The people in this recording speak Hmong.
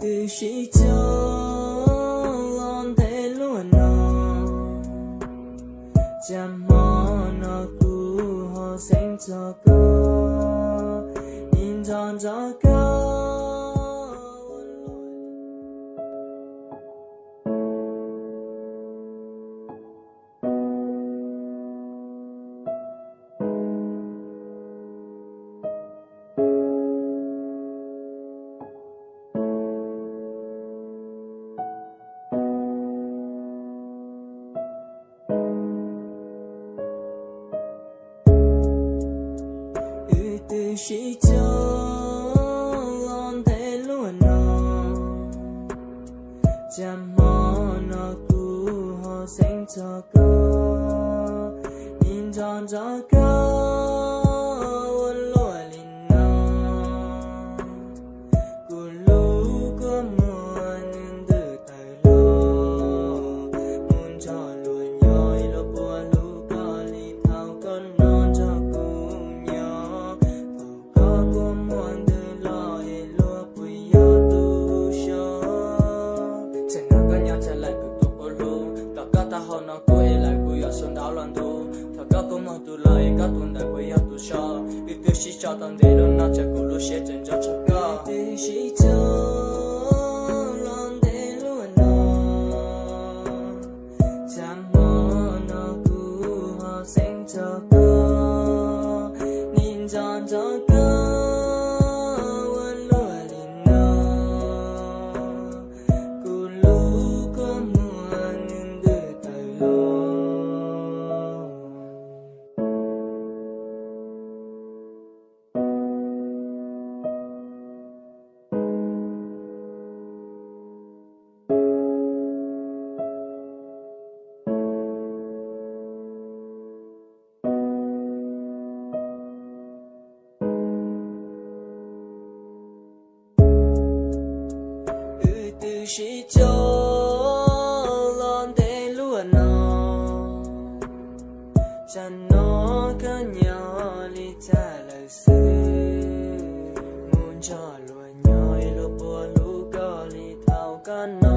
Twb sib cog los ntev luaj no, tsam hmo no kuv ho xeeb txog koj, nim nco ntsoov koj. Wb twb sib cog los ntev luaj no, tsam hmo no kuv ho xeeb txog koj, nim nco ntsoov koj ua luaj li no. Kuv lub kua muag nws ntws tawm los, mus nrog luag nyob ib luag puas hlub koj li thaum koj no nrog kuv nyob. Thaum koj kua muag ntws los es luag puas yog tus so? Tsam no koj nyob tsam lawm kuv tus puas hlub, tos koj tag hauv no kuv es lawm kuv yuav sau ntawv los ntub. Thaum koj kua muag ntws los es koj tus ntawd puas yog tus so? Wb twb sib cog tau ntev luaj no tsam kuv lub siab tseem ntsoov txog koj. Twb sib cog los ntev luaj no, tsam hmo no kuv ho xeeb txog koj, nim nco ntsoov koj ua luaj li no. Kuv lub kua muag nws ntws tawm los. Wb twb sib cog los ntev luaj no, tsam no koj nyob li cas lawm xwb? Mus nrog luag nyob ib luag puas hlub koj li thaum koj no